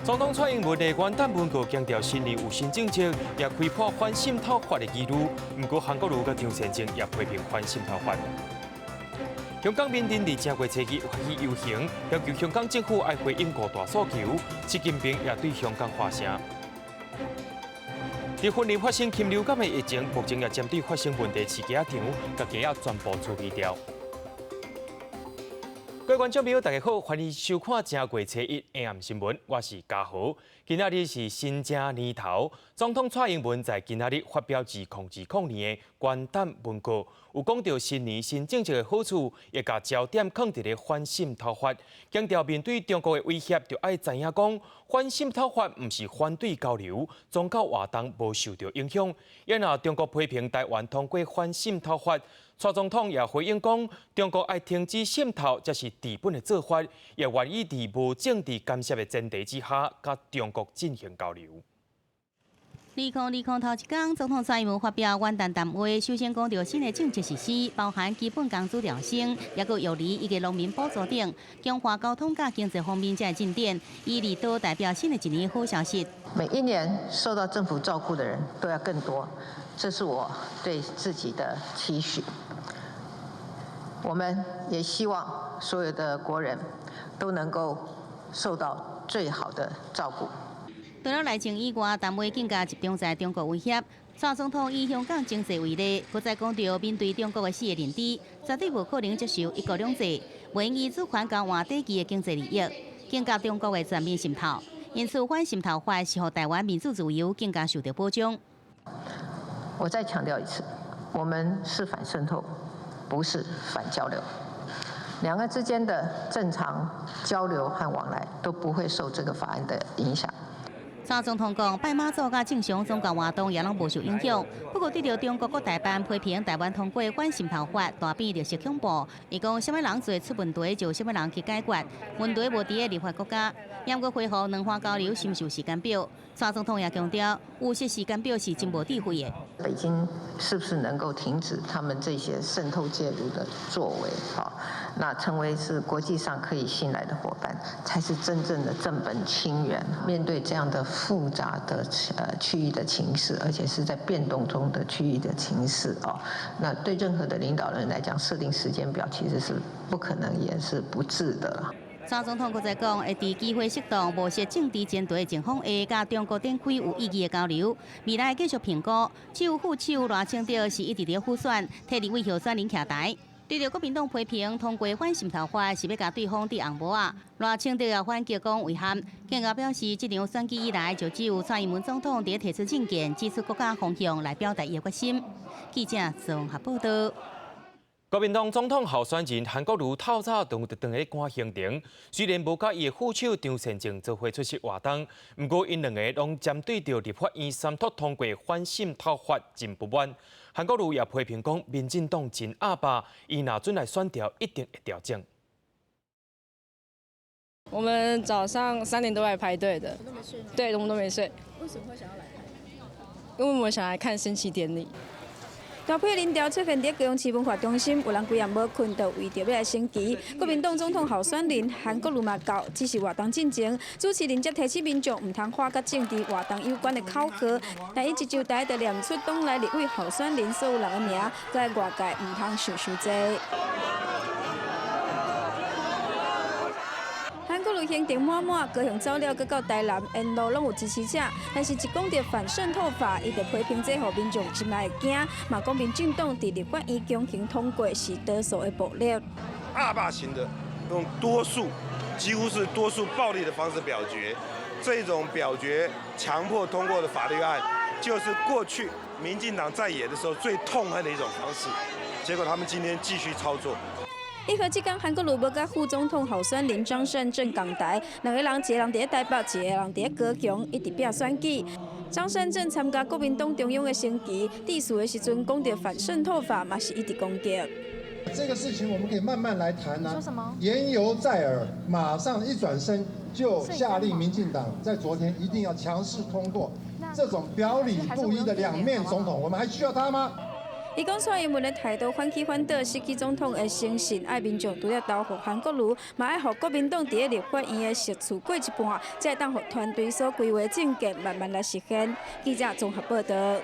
總統蔡英文的元旦文告強調新年有新政策，也開破反滲透法的疑慮。毋過韓國瑜佮張善政也批評反滲透法。香港民陣佇正月初二發起遊行，要求香港政府愛回應五大訴求。習近平也對香港發聲。佇雲林發生禽流感的疫情，目前也針對發生問題飼雞仔場，共雞仔全部處理掉。各位觀眾朋友，大家好，歡迎收看正月初一下暗新聞，我是嘉豪。今仔日是新正年頭，總統蔡英文在今仔日發表2020年的元旦文告，有講著新年新政策的好處，也共焦點囥佇咧反滲透法，強調面對中國的威脅，就愛知影講反滲透法毋是反對交流，宗教活動無受著影響。若中國批評台灣通過反滲透法，蔡總統也回應講，中國愛停止滲透，才是治本的做法，也願意佇無政治干涉的前提之下，佮中國進行交流。2020頭一工，總統蔡英文發表元旦談話，首先講著新的政策實施，包含基本工資調升，抑閣育兒以及農民補助等，強化交通佮經濟方面這進展，以利多代表新的一年好消息。每一年受到政府照顧的人都要更多，這是我對自己的期許。我們也希望所有的國人都能夠受到最好的照顧。除了內政以外，談話更加集中在中國威脅。蔡總統以香港情勢為例，閣再講著面對中國的四個認知，絕對無可能接受一國兩制，袂以主權交換短期的經濟利益，更加中國的全面滲透。因此，反滲透法是予台灣民主自由更加受著保障。我再強調一次，我們是反滲透，不是反交流。兩岸之間的正常交流和往來都不會受這個法案的影響。蔡總統講，拜媽祖佮正常宗教活動也攏無受影響。不過，對著中國國台辦批評台灣通過反滲透法，大變綠色恐怖。伊講，啥物人做出問題，就啥物人去解決。問題無佇咧立法國家，猶閣回復兩岸交流是毋是有時間表？蔡總統也強調，有設時間表是真無智慧的。北京是不是能夠停止他們這些滲透介入的作為？好，那成為是國際上可以信賴的夥伴，才是真正的正本清源。面對這樣的複雜的區域的情勢，而且是在變動中的區域的情勢哦，那對任何的領導人來講，設定時間表其實是不可能，也是不智的。蔡總統閣再講，會佇機會適當、無設政治前提的情況下，佮中國展開有意義的交流。未來繼續評估，至於副手賴清德是一直佇輔選，替立委候選人徛台。對著國民黨批評通過反滲透法是欲共對方戴紅帽仔，賴清德也反擊講遺憾，更加表示這場選舉以來就只有蔡英文總統佇提出政見、指出國家方向來表達伊的決心。記者綜合報道。國民黨總統候選人韓國瑜透早就轉來趕行程，雖然無佮伊的副手張善政做伙出席活動，毋過𪜶兩个攏針對著立法院三讀通過反滲透法真不滿。韓國瑜也批評講，民進黨真鴨霸，伊若準來選調，一定會調整。我們早上3點多來排隊的，都沒睡嗎？對，我們都沒睡。為什麼會想要來排？因為我們想來看升旗典禮。大批人潮出現佇高雄市文化中心，有人規暗無睏，就為著欲來升旗。國民黨總統候選人韓國瑜嘛到，只是活動進前，主持人則提醒民眾毋通喊佮政治活動有關的口號。但伊一上台就念出黨內立委候選人所有人的名，閣外界毋通想傷濟。韓國瑜行程滿滿，高雄走了，閣到台南，沿路攏有支持者。但是，一講著反滲透法，伊就批評這予民眾心內會驚，嘛講民進黨佇立法院強行通過是多數的暴力。鴨霸型的，用多數，幾乎是多數暴力的方式表決，這種表決強迫通過的法律案，就是過去民進黨在野的時候最痛恨的一種方式。結果他們今天繼續操作。伊和這工韓國瑜無佮副總統候選人張善政仝台，兩个人一个人佇台北，一个人佇高雄，一直拼選舉。張善政參加國民黨中央的升旗，致辭的時陣講著反滲透法，嘛是一直攻擊。這個事情我們可以慢慢來談啊。說什麼？言猶在耳，馬上一轉身就下令民進黨在昨天一定要強勢通過。這種表裡不一的兩面總統，我們還需要他嗎？伊講蔡英文的態度反起反倒，失去總統的誠信，愛民眾除了投予韓國瑜，嘛愛予國民黨佇咧立法院的席次過一半，才會當予團隊所規劃政見慢慢來實現。記者綜合報道。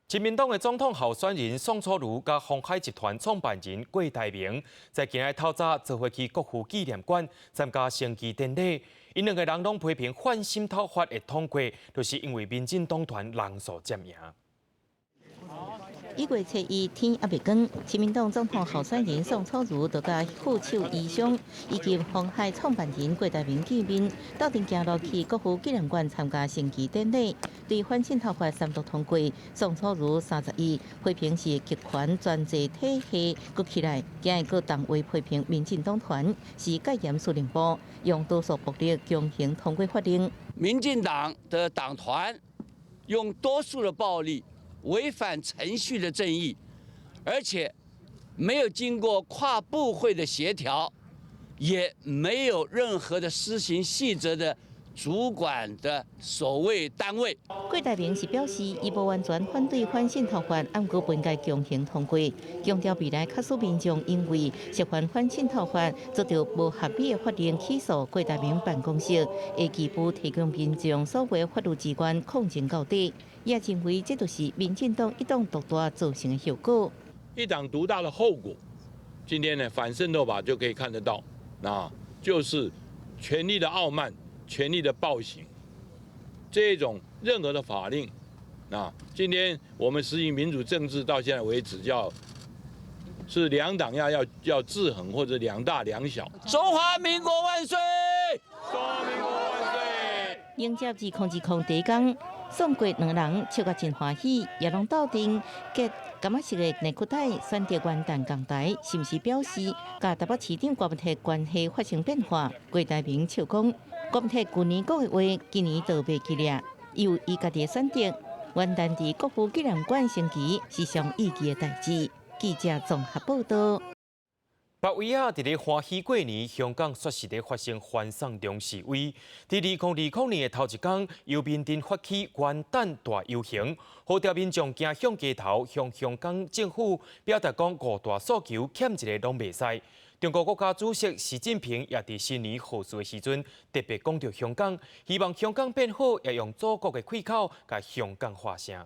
親民黨的總統候選人宋楚瑜佮鴻海集團創辦人郭台銘，在今日透早做伙去國父紀念館參加升旗典禮。𪜶兩个人攏批評反滲透法會通過，就是因為民進黨團人數佔贏。1月初一天猶未光，親民黨總統候選人宋楚瑜就佮副手余湘以及鴻海創辦人郭台銘見面，鬥陣行路去國父紀念館參加升旗典禮。對反滲透法三讀通過，宋楚瑜31批評是極權專制體系閣起來，今日閣重話批評民進黨團是戒嚴司令部，用多數暴力強行通過法令。民進黨的黨團用多數的暴力，違反程序的正義，而且沒有經過跨部會的協調，也沒有任何的施行細則的主管的所謂單位。郭台銘是表示，伊無完全反對反滲透法，毋過不應該強行通過，強調未來假使民眾因為涉犯反滲透法遭著無合理的法令起訴，郭台銘辦公室會義務提供民眾所有法律資源抗爭到底。也認為這就是民進黨一黨獨大造成的後果。一黨獨大的後果，今天呢反滲透法就可以看得到，那就是權力的傲慢、權力的暴行，這種任何的法令，啊，今天我們實行民主政治到現在為止，叫是兩黨要制衡或者兩大兩小。中華民國萬歲！中華民國萬歲！迎接2020第一工。宋郭兩人笑甲真歡喜，也攏鬥陣結柑仔色的內褲帶，選擇元旦仝台，是毋是表示佮台北市長郭文鐵關係發生變化？郭台銘笑講，郭文鐵舊年講的話，今年都袂記咧。伊有伊家己的選擇。元旦佇國父紀念館升旗是上意義的代誌。記者綜合報道。別位仔佇咧歡喜過年，香港煞是咧發生反送中示威。佇2020年的頭一工，由民陣發起元旦大遊行，號召民眾行向街頭，向香港政府表達講五大訴求，欠一个攏袂使。中國國家主席習近平也佇新年賀詞的時陣，特別講著香港，希望香港變好，也用祖國的氣口共香港發聲。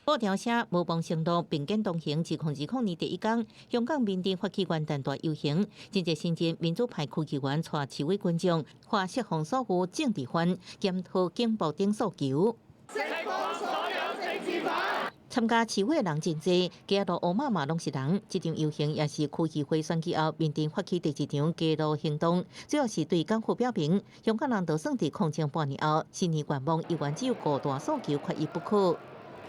布條聲無妨成路並肩同行，2020年第一工，香港民陣發起元旦大遊行，真濟新晉民主派區議員帶示威群眾，發釋放所有政治犯，檢討警暴等訴求。釋放所有政治犯。參加示威的人真濟，街路烏麻麻攏是人。這場遊行也是區議會選舉後，民陣發起第一場街路行動，主要是對港府表明，香港人就算佇抗爭半年後，新年願望依然只有五大訴求，缺一不可。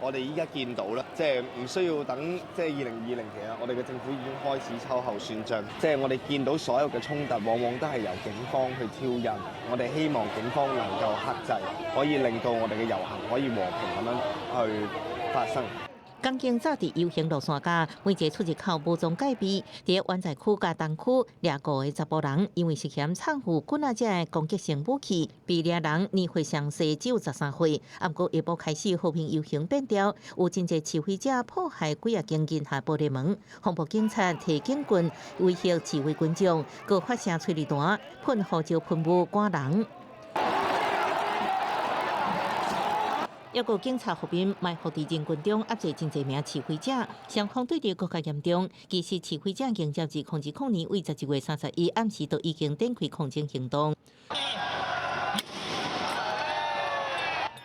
我哋依家見到啦，即係唔需要等，即係2020，其實我哋嘅政府已經開始秋後算賬。即係我哋見到所有嘅衝突，往往都係由警方去挑釁。我哋希望警方能夠克制，可以令到我哋嘅遊行可以和平咁樣去發生。港警早佇遊行路線佮每一个出入口武裝戒備，佇灣仔區佮東區掠五个查埔人，因為涉嫌藏有棍仔這的攻擊性武器，被掠人年歲上細只有13歲。毋過下晡開始和平遊行變調，有真濟示威者破壞幾仔間銀行玻璃門，防暴警察提警棍威脅示威群眾，閣發射催淚彈、噴胡椒噴霧趕人。抑閣警察伏兵埋伏佇人群中，壓制真濟名示威者，雙方對立閣較嚴重。其實示威者迎接2020年為11月31暗時就已經展開抗爭行動。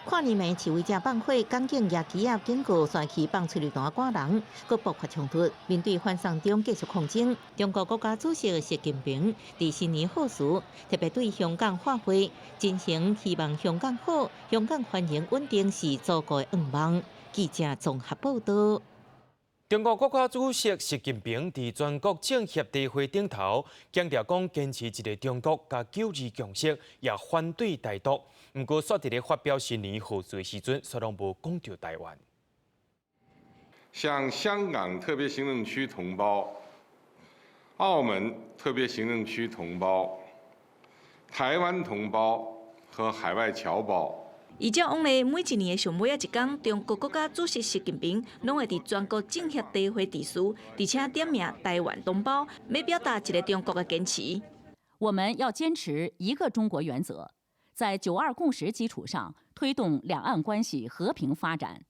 跨年暝示威者放火，港警攑旗仔警告，煞去放催淚彈趕人，閣爆發衝突。面對反送中繼續抗爭，中國國家主席習近平佇新年賀詞特別對香港發話，真誠希望香港好，香港繁榮穩定是祖國的願望。記者綜合報道。中國國家主席習近平佇全國政協大會頂頭強調講，堅持一个中國佮九二共識，也反對台獨。毋過，煞佇咧發表新年賀詞的時陣，煞攏無講著台灣。向香港特別行政區同胞、澳門特別行政區同胞、台灣同胞和海外僑胞，依照往例，每一年的上尾仔一工，中國國家主席習近平攏會佇全國政協大會致辭，而且點名臺灣同胞，欲表達一個中國的堅持。我們要堅持一個中國原則，在九二共識基礎上推動兩岸關係和平發展。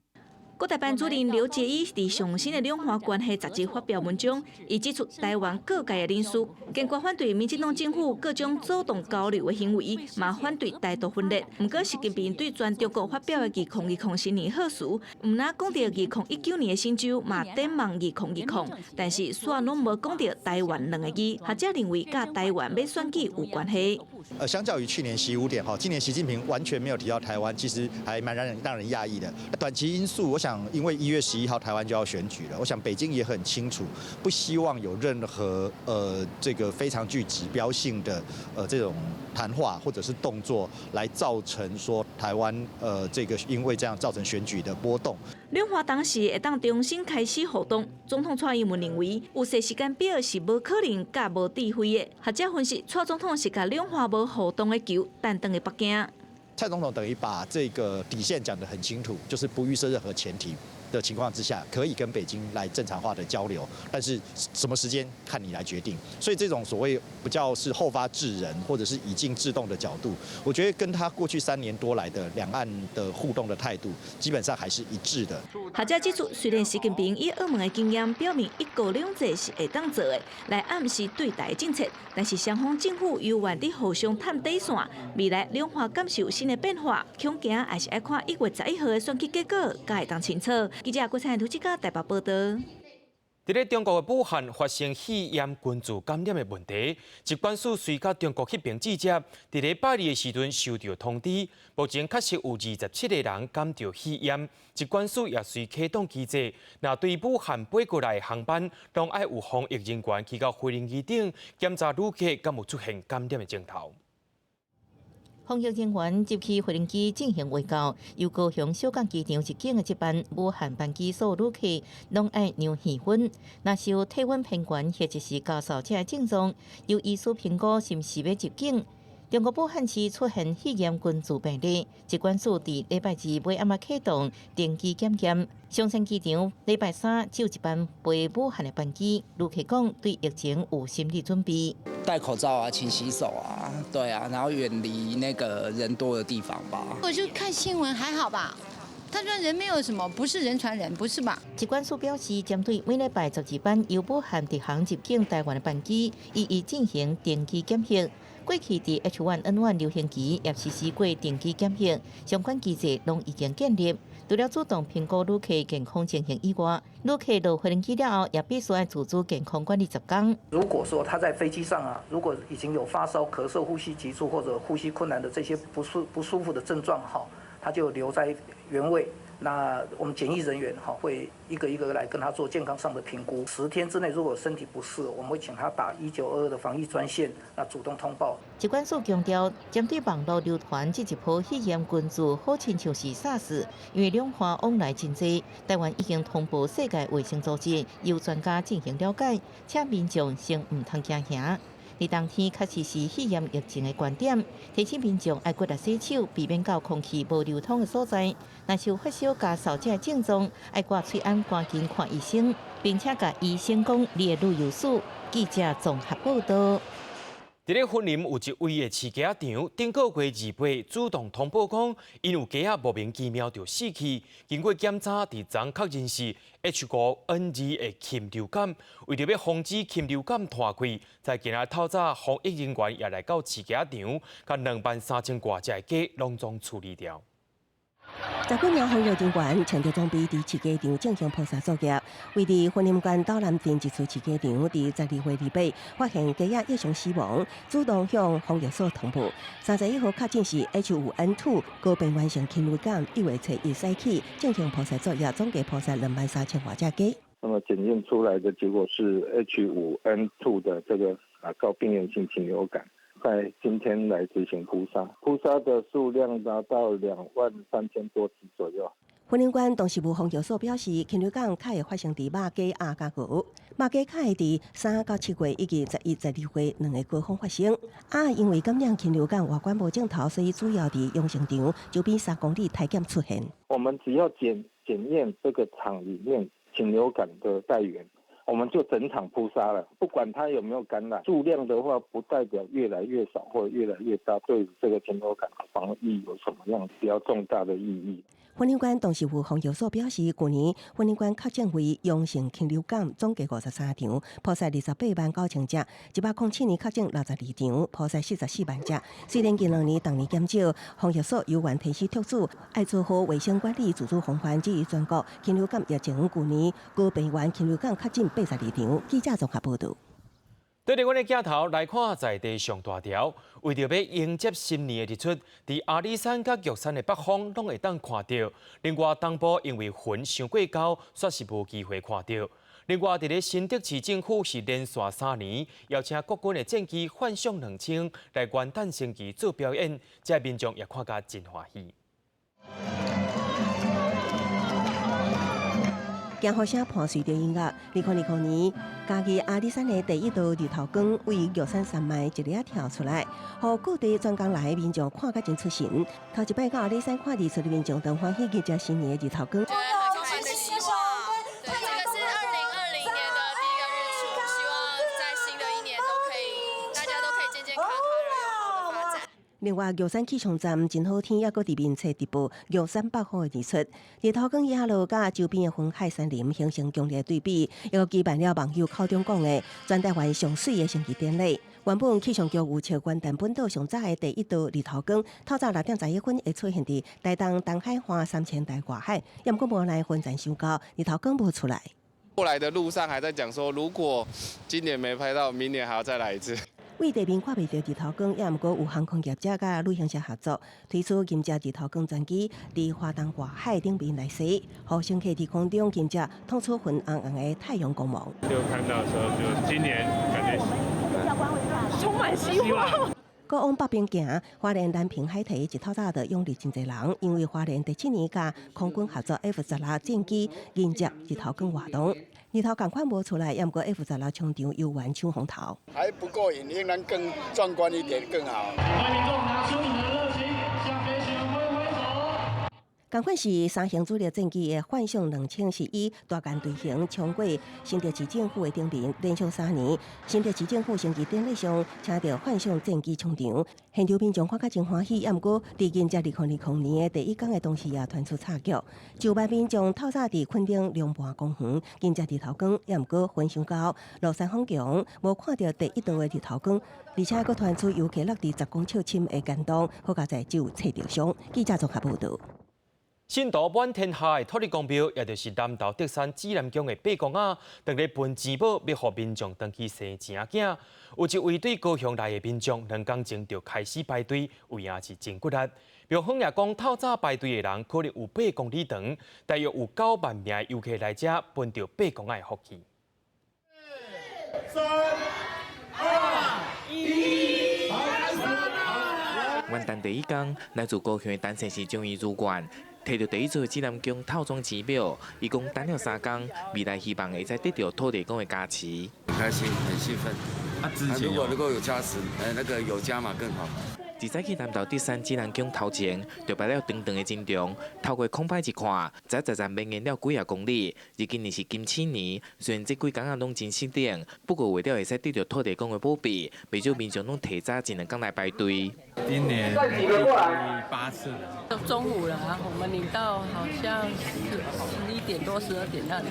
國台辦主任劉結一佇上新的兩岸關係雜誌發表文章，伊指出臺灣各界的人士堅決反對民進黨政府各種阻擋交流的行為，嘛反對台獨分裂。毋過習近平對全中國發表的2020新年賀詞，毋但講著2019年的成就，嘛展望2020，但是煞攏無講著臺灣兩個字。學者認為，佮臺灣欲選舉有關係。相較於去年習五點，哈，今年習近平完全沒有提到臺灣，其實還蠻讓人訝異的。短期因素，我想因為1月11號臺灣就要選舉了，我想北京也很清楚，不希望有任何這個非常具指標性的這種談話或者是動作，來造成說臺灣這個因為這樣造成選舉的波動。兩岸當時會當重新開始互動，總統蔡英文認為有設時間表是無可能佮無智慧的。學者分析，蔡總統是共兩岸無互動的球擲轉去北京。蔡總統等於把這個底線講得很清楚，就是不預設任何前提的情況之下，可以跟北京來正常化的交流，但是什麼時間看你來決定。所以這種所謂比較是後發制人或者是以靜制動的角度，我覺得跟他過去3年多來的兩岸的互動的態度，基本上還是一致的。學者指出，雖然習近平以澳門的經驗表明一國兩制是會當做的，來暗示對台政策，但是雙方政府猶原佇互相探底線，未來兩岸敢是有新的變化，恐驚還是愛看1月11號的選舉結果，才會當清楚。記者郭彩圖這個台北報道。佇咧中國的武漢發生肺炎群組感染的問題，疾管署隨佮中國彼爿記者，佇禮拜二的時陣收著通知，目前確實有27個人感著肺炎，疾管署也隨啟動機制，若對武漢飛過來的航班，攏愛有防疫人員去到飛行機頂檢查旅客敢有出現感染的徵頭。防疫人員入去飛行機進行衛教，由高雄小港機場入境的這班武漢班機所有旅客攏愛量體溫，若是有體溫偏懸或者是咳嗽這症狀，由醫師評估是毋是欲入境。中國武漢市出現肺炎群組病例，疾管署佇禮拜二尾暗仔啟動定期檢驗。松山機場禮拜三只有一班飛武漢的班機，旅客講對疫情有心理準備。戴口罩啊，勤洗手啊，對啊，然後遠離那個人多的地方吧。我就看新聞還好吧，他說人沒有什麼，不是人傳人，不是吧？疾管署表示，針對每禮拜12班由武漢直航入境台灣的班機，一一進行定期檢疫。過去佇 H1N1 流行期也實施過定期檢疫，相關機制攏已經建立。除了主動評估旅客健康情形以外，旅客落飛機了後，也必須愛自主健康管理10天。如果說他在飛機上啊，如果已經有發燒、咳嗽、呼吸急促或者呼吸困難的這些不舒服的症狀哈，他就留在原位。那我們檢疫人員哈會一個一個來跟他做健康上的評估。10天之內如果身體不適，我們會請他打1922的防疫專線，那主動通報。疾管署強調，針對網路流傳這一波肺炎群組，好親像是 SARS，因為兩岸往來真濟，台灣已經通報世界衛生組織，由專家進行了解，請民眾先毋通驚嚇。佇當天確實是肺炎疫情的高點，提醒民眾愛骨力洗手，避免到空氣無流通的所在。若是有發燒、咳嗽這症狀，愛掛喙罨趕緊看醫生，並且共醫生講你的旅遊史。記者綜合報道。佇咧雲林有一位的飼雞仔場，頂個月28主動通報講，𪜶有雞仔莫名其妙就死去。經過檢查，佇昨確認是 H5N2的禽流感。為著欲防止禽流感湠開，在今仔透早，防疫人員也來到飼雞仔場，共23,000外隻的雞攏總處理掉。十幾名防疫人員穿著裝備佇飼雞場進行撲殺作業，位佇雲林縣斗南鎮一處飼雞場，佇12月28發現雞仔異常死亡，主動向防疫所通報。31號確診是 H5N2 高病原性禽流感，1月初一開始進行撲殺作業，總計撲殺23,000外隻雞。那麼檢驗出來的結果是 H5N2 的這個高病原性禽流感。在今天來執行撲殺，撲殺的數量達到23,000多隻左右。雲林縣動植物防疫所表示，禽流感較會發生佇肉雞、鴨佮鵝，肉雞較會佇3到7月以及11、12月兩个高峰發生。鴨因為感染禽流感外觀無症頭，所以主要佇養成場周邊3公里篩檢出現。我們只要檢驗這個場裡面禽流感的帶源，我們就整場撲殺了，不管它有沒有感染，數量的話不代表越來越少或越來越大，對這個禽流感的防疫有什麼樣比較重大的意義？雲林縣動植物防疫所表示，去年雲林縣確診為陽性禽流感總計53場，撲殺28萬9千隻；107年確診62場，撲殺44萬隻。雖然近兩年逐年減少，防疫所有緣提醒畜主愛做好衛生管理，自主防範。至於全國禽流感疫情，去年高病原禽流感確診82場。記者綜合報導。對著阮的鏡頭來看，在地上大條，為著欲迎接新年的日出，佇阿里山佮玉山的北峰攏會當看著。另外東部因為雲傷過高，煞是無機會看著。另外，佇咧新竹市政府是連續3年邀請國軍的戰機幻象2000來元旦升旗做表演，這民眾也看甲真歡喜。驚呼聲伴隨著音樂。2020年，嘉義阿里山的第一道日頭光為玉山山脈一日跳出來，予各地專工來的民眾看甲真出神。頭一擺到阿里山看日出的民眾，當歡喜迎接新年的日頭光。覺得很開心，對，這個是2020年的第一個日出，希望在新的一年都可以，大家都可以健健康康，有好的發展。另外，玉山氣象站真好天，猶閣佇面冊直播玉山北峰的日出，日頭光壓落佮周邊的雲海山林形成強烈對比，猶閣舉辦了網友口中講的全台灣上媠的升旗典禮。原本氣象局預測元旦本島上早的第一道日頭光，透早6點11分會出現佇台東東海岸三千台外海，毋過無奈雲層傷厚，日頭光無出來。過來的路上還在講說，如果今年沒拍到，明年還要再來一次。為地面看袂著日頭光，也毋過有航空業者佮旅行社合作，推出迎接日頭光專機，佇花東外海頂面來駛，予乘客佇空中迎接透出粉紅紅的太陽光芒。就看到的時候，就今年感覺充滿希望。閣往北邊行，花蓮南平海堤一透早就湧入真濟人，因為花蓮第七年佮空軍合作 F-16戰機迎接日頭光活動。日頭仝款無出來，毋過 F-16衝場遊玩搶風頭。還不過癮，應該更壯觀一點更好。歡迎民眾拿出你們的熱情，向飛行員揮揮手。仝款是三型主力戰機的幻象2000，是以大艦隊形衝過新竹市政府的頂面，連續3年，新竹市政府升旗典禮上，請著幻象戰機衝場，現場民眾看甲真歡喜。毋過，佇迎接2020年的第一工的同時，也傳出慘劇。上萬民眾透早佇墾丁龍盤公園迎接日頭光，也毋過雲傷厚，落山風強，無看著第一道的日頭光，而且閣傳出遊客落佇10公尺深的岩洞，好佳哉只有切著傷。記者綜合報導。信徒滿天下的土地公廟，也就是南投竹山紫南宮的伯公仔，當咧分錢寶，欲予民眾轉去生錢仔。有一位對高雄來的民眾，2工前就開始排隊，有影是真骨力。廟方也講，透早排隊的人可能有8公里長，大約有9萬名遊客來遮分著伯公仔的福氣。三、二、一，元旦第一工，來自高雄的陳先生終於如願，提著第一座紫南宮套裝錢寶，伊講等了3工，未來希望會使得著土地公的加持。很開心，很興奮。啊，之前如果有加持，那個有加碼更好。自早起南投竹山紫南宮頭前，就排了長長的陣容。透過空拍一看，才十站綿延了幾仔公里。而今年是金鼠年，雖然這幾工仔攏真失冷，不過為了會使得著土地公的保庇，袂少民眾攏提早一兩工來排隊。今年第八次了。中午了啊，我們領到好像是11點多、12點那裡。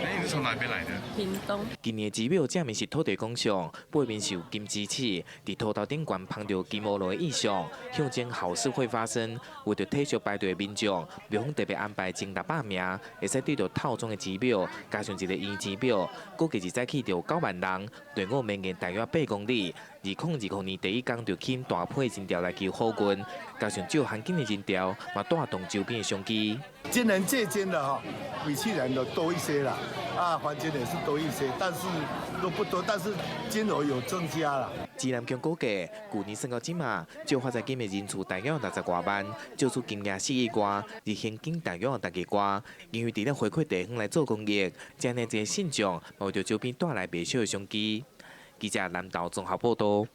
哎，你是從哪邊來的？屏東。今年的寺廟正面是土地公像，背面是有金雞翅，佇土頭頂懸捧著金烏羅的意象，象徵好事會發生。為著體恤排隊的民眾，廟方特別安排前600名會使得著套裝的錢寶，加上一个圓錢寶，估計一早起就有9萬人，隊伍綿延大約8公里。2020年第一工就吸引大批人潮來求好運，加上少罕見的人潮，嘛帶動周邊的商機。今年這間的哈，比去年的多一些啦，啊，房間也是多一些，但是都不多，但是金額有增加啦。指南宮估計，舊年算到這馬，借發財金的人數大約60外萬，借出金額4億外，而現金大約6億外。因為佇咧回饋地方來做公益，這呢濟信眾，為著周邊帶來袂少的商機。記者南投綜合報道。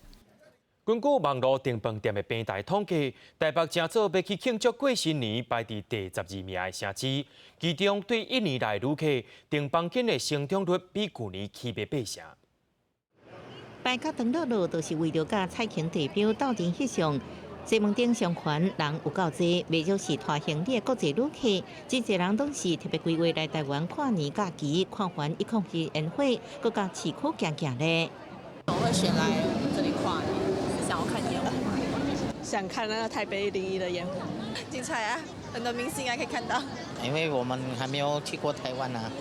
根據網路訂飯店的平台統計，台北誠早欲去慶祝過新年，排佇第12名的城市，其中對一年來旅客訂房間的成長率比舊年起碼8成。排甲長樂樂，就是為著佮彩虹地標鬥陣翕相。西門町商圈人有夠濟，袂少是拖行李的國際旅客，真濟人攏是特別規劃來台灣跨年假期，看完107煙火，閣佮市區行行咧。我會選來我們這裡跨年，是想要看煙火，想看那個台北101的煙火，精彩啊！很多明星啊可以看到。因為我們還沒有去過台灣啊，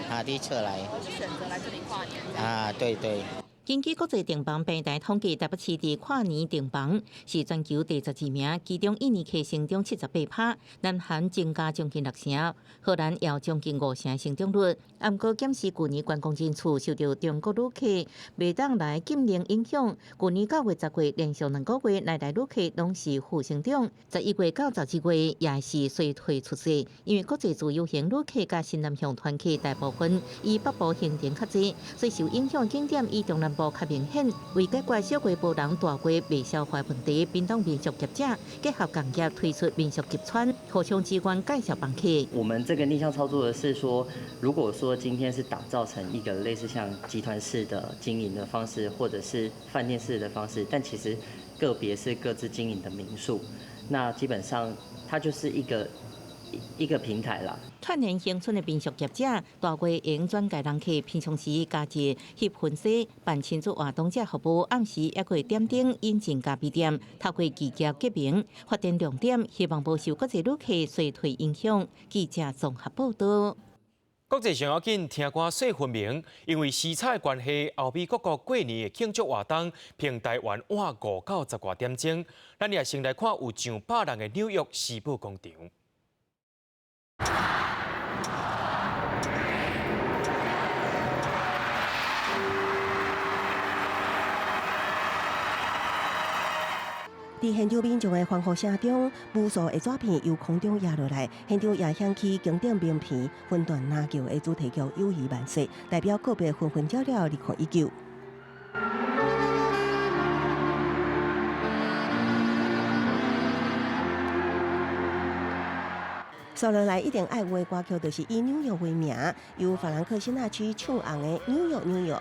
啊，第一次來，選擇來這裡跨年。啊，對對。根據國際訂房平台統計，台北市佇跨年訂房是全球第12名，其中印尼客成長78%，南韓增加將近6成，荷蘭也有將近5成成長率。毋過檢視舊年觀光人次受著中國旅客袂當來禁令影響，舊年9月、10月連續兩個月來台旅客攏是負成長，11月到12月也是衰退趨勢，因為國際自由行旅客佮新南向團客大部分以北部行程較濟，所以受影響景點以中南部較明顯。為解決小規模人大規未消化問題，屏東民宿業者結合共業推出民宿集團，互相支援介紹房客。我們這個逆向操作的是說，如果說今天是打造成一個類似像集團式的經營的方式，或者是飯店式的方式，但其實個別是各自經營的民宿，那基本上它就是一個平台啦。串聯鄉村的民宿業者，大月用轉介人客，平常時加一翕婚紗、辦親子活動這服務，暗時猶閣會點燈引進咖啡店，透過企業結盟發展亮點，希望無受國際旅客衰退影響。記者綜合報道。國際上要緊，聽歌說分明，因為時差的關係，歐美各國過年的慶祝活動，平台灣晚5到10外點鐘。咱也先來看有上百人的紐約時報廣場。佇現場民眾的歡呼聲中，無數的紙片由空中壓落來，現場也響起經典名片《魂斷藍橋》的主題曲《友誼萬歲》，代表告別紛紛擾擾2019。接落來一定愛有的歌曲，就是以紐約為名，由法蘭克辛納屈唱紅的《紐約紐約》。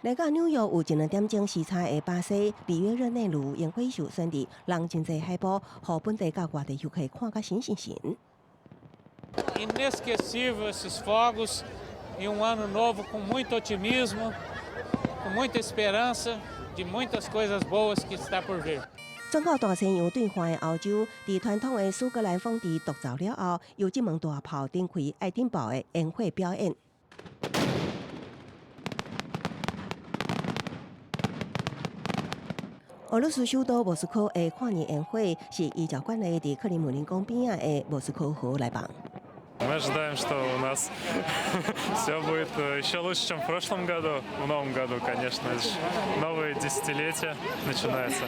來到紐約有一兩點鐘時差的巴西里約熱內盧煙火秀選佇人真濟海埔，予本地佮外地遊客看甲神神神。 Inesquecível esses fogos e um ano novo com muito otimismo, com muita esperança de muitas coisas boas que está por vir。轉到大西洋對岸的歐洲，佇傳統的蘇格蘭風笛獨奏了後，由這門大炮展開愛丁堡的煙火表演。俄羅斯首都莫斯科的跨年煙火是依照慣例佇克里姆林宮邊仔的莫斯科河來放。 Мы ожидаем, что у нас все будет еще лучше, чем в прошлом году. В новом году, конечно же, новое десятилетие начинается.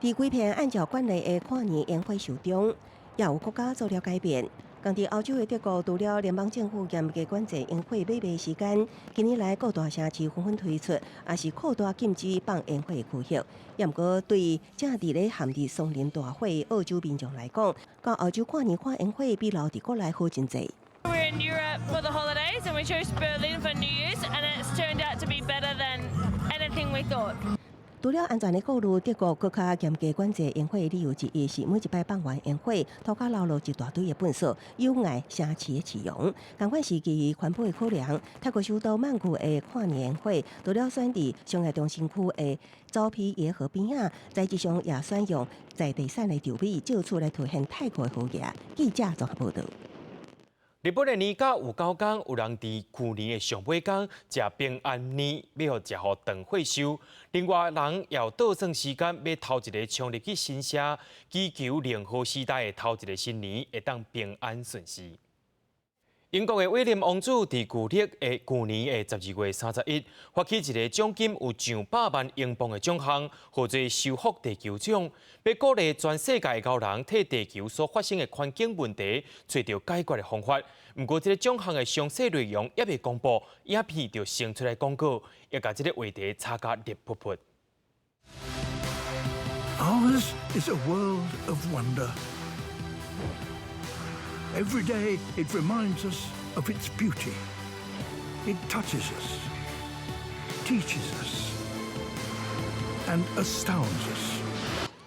佇規片按照慣例的跨年煙火秀中，也有國家做了改變。仝佇歐洲的德國，除了聯邦政府嚴格管制煙火買賣時間，近年來各大城市紛紛推出，也是擴大禁止放煙火的區域。也毋過，對正佇咧陷佇松林大火的澳洲民眾來講，到澳洲跨年看煙火比留佇國內好真濟。 We're in Europe for the holidays and we chose Berlin for New Year's and it's turned out to be better than anything we thought. 除了安全的顧慮，德國閣較嚴格管制煙火的理由之一是，每一擺放完煙火，塗跤流落一大堆的糞埽，有礙城市的市容。仝款是基於環保的考量，泰國首都曼谷的跨年煙火，除了選佇商業中心區的昭披耶河邊仔，材質上也選用在地產的稻米，藉此來凸顯泰國的和諧。記者綜合報導。日本的年假有9天，有人佇舊年的上尾工食平安麵，欲予食予斷歲壽；另外人也有倒算時間，欲頭一个衝入去神社，祈求令和時代的頭一个新年會當平安順遂。英國的威廉王子佇舊曆的舊年的12月31，發起一个獎金有上百萬英鎊的獎項，號做修復地球獎，欲鼓勵全世界的人替地球所發生的環境問題揣著解決的方法。毋過，這个獎項的詳細內容猶未公布，影片就先出來廣告，也共這个話題炒甲熱噗噗。 Ours is a world of wonder. Every day it reminds us of its beauty. It touches us, teaches us, and astounds us.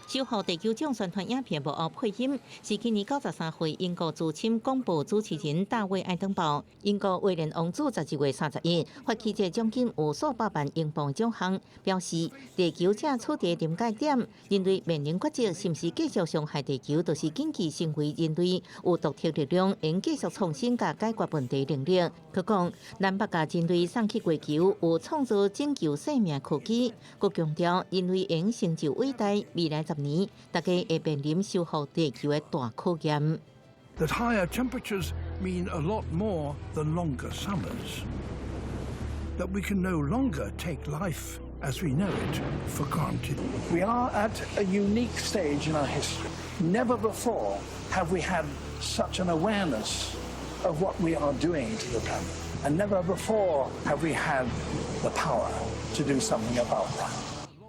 守護地球獎宣傳影片幕後配音是今年93歲英國資深廣播主持人大衛愛登堡。英國威廉王子12月31發起這獎金有數百萬英鎊獎項，表示地球正處佇臨界點，人類面臨抉擇，是毋是繼續傷害地球，就是緊急成為人類有獨特力量，會繼續創新佮解決問題能力。閣講，咱欲共人類送去月球，有創造拯救生命科技，閣強調人類會成就偉大，未來10年，大家會面臨修復地球的大考驗。 That higher temperatures mean a lot more than longer summers. That we can no longer take life as we know it for granted. We are at a unique stage in our history. Never before have we had such an awareness of what we are doing to the planet. And never before have we had the power to do something about that.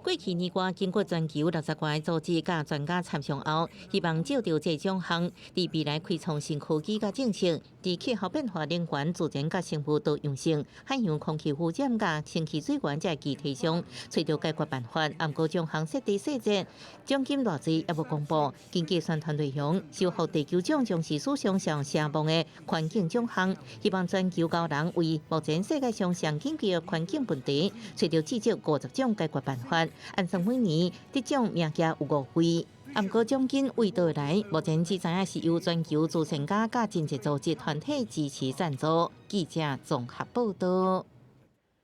過去年外，經過全球60外個組織佮專家參詳後，希望藉著這獎項，佇未來開創新科技佮政策，佇氣候變化、能源、自然佮生物多樣性、海洋空氣污染佮清氣水源這議題上，揣著解決辦法。毋過獎項設置細節，獎金偌濟猶無公布。根據宣傳內容，修復地球獎將是史上上聲望的環境獎項，希望全球𠢕人為目前世界上上緊急的環境問題，揣著至少50種解決辦法。按算每年得獎名額有五位，毋過獎金為佗來，目前只知影是由全球慈善家佮真濟組織團體支持贊助。記者綜合報導。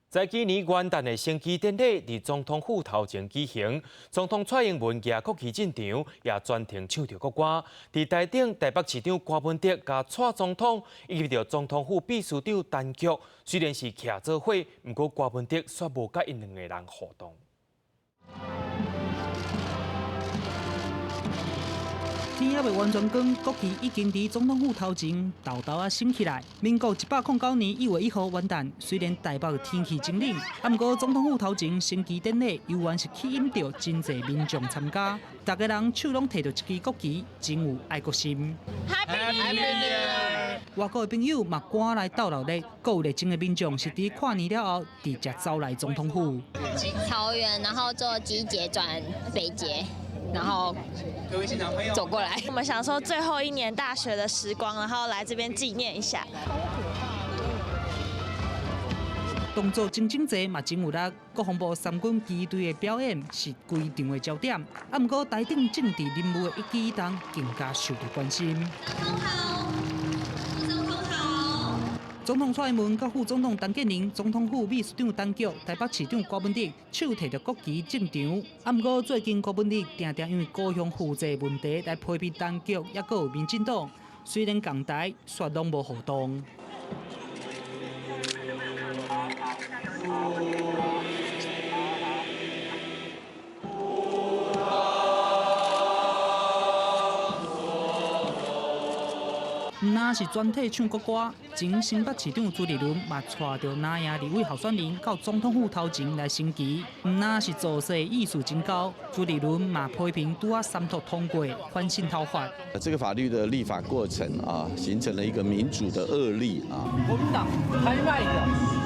在今年元旦的升旗典禮，佇總統府頭前舉行。總統蔡英文舉國旗進場，也全程唱著國歌。佇台頂台北市長柯文哲佮蔡總統以及著總統府秘書長陳菊，雖然是徛做伙，毋過柯文哲煞無佮𪜶兩个人互動。天猶未完全光，國旗已經佇總統府頭前沓沓仔升起來。民國109年1月1號元旦，雖然台北天氣真冷，毋過總統府頭前升旗典禮猶原是吸引著真濟民眾參加。逐家人手攏提著一支國旗，真有愛國心。 Happy New Year！外國的朋友嘛趕來鬥熱鬧，閣有熱情的民眾是佇跨年了後直接走來總統府。桃園，然後坐機捷轉北捷。然後走過來。我們想說最後一年大學的時光，然後來這邊紀念一下。動作真整齊，嘛真有力。國防部三軍機隊的表演是規場的焦點。毋過台頂政治人物的一舉一動更加受到關心。總統好，副總統好。總統蔡英文佮副總統陳建仁、總統府秘書長陳菊、台北市長柯文哲手提著國旗進場。毋過最近柯文哲定定因為高雄負債問題來批評陳菊，抑閣有民進黨，雖然仝台，煞攏無互動。毋但是全體唱國歌，前新北市長朱立倫嘛帶著藍營立委候選人到總統府頭前來升旗。毋但是造勢意思真高，朱立倫嘛批評拄仔三讀通過反滲透法。這個法律的立法過程啊，形成了一個民主的惡例啊。國民黨太歹了。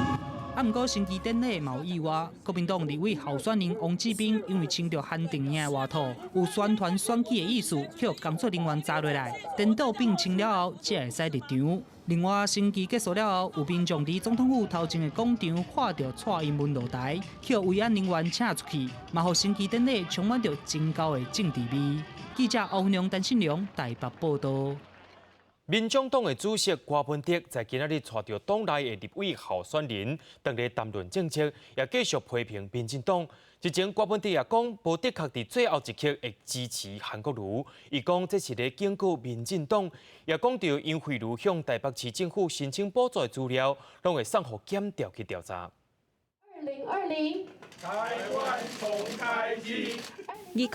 毋過升旗典禮嘛有意外，國民黨立委候選人王志斌因為穿著韓定營的外套，有宣傳選舉的意思，予工作人員查落來，顛倒變穿了後，才會使入場。另外，升旗結束了後，有民眾佇總統府頭前的廣場看著蔡英文落台，予維安人員請出去，嘛予升旗典禮充滿著真厚的政治味。記者歐良、陳信良台北報導。民眾黨的主席柯文哲在今仔日帶著黨內的立委候選人，當咧談論政策，也繼續批評民進黨。之前柯文哲也講，無的確佇最後一刻會支持韓國瑜。伊講這是咧警告民進黨，也講著楊惠如向台北市政府申請補助的資料，攏會送予檢調去調查。 2020，台灣重開機。 2020第一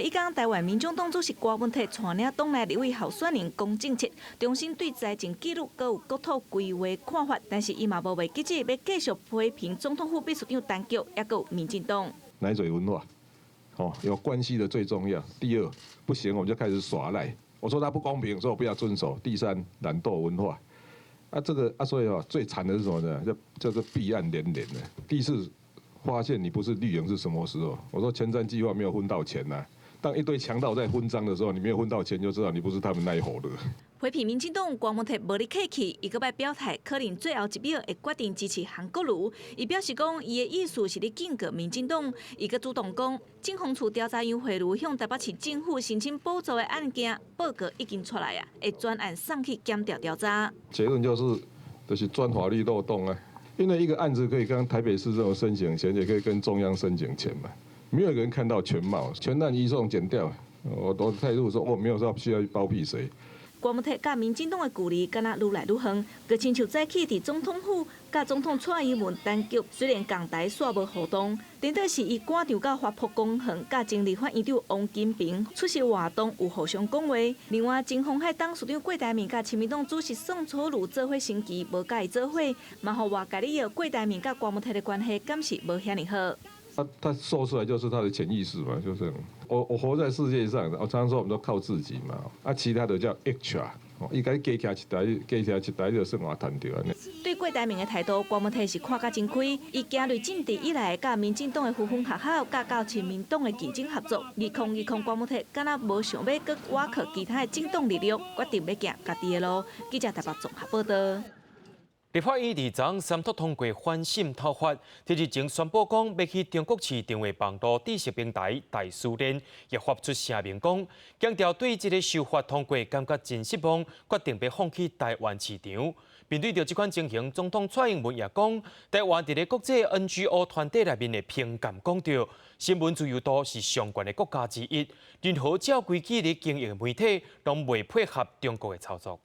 工，台灣民眾黨主席柯文哲帶領黨內立委候選人講政策，重新對財政紀律閣有國土規劃看法，但是伊嘛無袂記得欲繼續批評總統府秘書長陳菊，抑閣有民進黨。奶嘴文化，哦，有關係的最重要。第二，不行我們就開始耍賴。我說他不公平，所以我不要遵守。第三，懶惰文化。啊，這個啊，所以哦，最慘的是什麼呢？叫叫做弊案連連的。第四，發現你不是綠營是什麼時候？我說前瞻計劃沒有分到錢吶。當一堆強盜在分贓的時候，你沒有分到錢，就知道你不是他們那一夥的。批評民進黨柯文哲無咧客氣，伊閣擺表態，可能最後一秒會決定支持韓國瑜。伊表示講，伊的意思是咧警告民進黨，伊閣主動講，警方處調查楊惠如向台北市政府申請補助的案件報告已經出來啊，會專案送去檢調調查。結論就是，就是鑽法律漏洞啊。因為一個案子可以跟台北市政府申請錢，也可以跟中央申請錢嘛。沒有人看到全貌，全案移送檢調。我的態度說，我沒有說需要去包庇誰。柯文哲佮民進黨的距離敢若愈來愈遠，閣親像早起佇總統府佮總統蔡英文單局，雖然仝台煞無互動，顛倒是伊趕場到花博公園，佮前立法院長王金平出席活動，有互相講話。另外，前鴻海董事長郭台銘佮親民黨主席宋楚瑜做伙升旗，無佮伊做伙，嘛予外界咧臆郭台銘佮柯文哲的關係，敢是無遐爾好。他說出來就是他的潛意識嘛，就是我活在世界上，我常常說我們都靠自己嘛，啊，其他的叫 extra，伊共你加起一台，加起來一台就算我趁著按呢。對郭台銘的態度，柯文哲是看甲真開。伊行入政治以來，佮民進黨的分分合合，佮到親民黨的競爭合作。2020柯文哲敢若無想欲閣倚靠其他的政黨力量，決定欲行家己的路。記者台北綜合報道。立法院佇昨三讀通過反滲透法，日前宣布講欲去中國市場的網路知識平台大思聯，也發出聲明講，強調對這个修法通過感覺真失望，決定欲放棄台灣市場。面對著這款情形，總統蔡英文也講，台灣佇咧國際 NGO 團體內面的評鑑講著，新聞自由度是上懸的國家之一，任何照規矩咧經營媒體，攏袂配合中國的操作。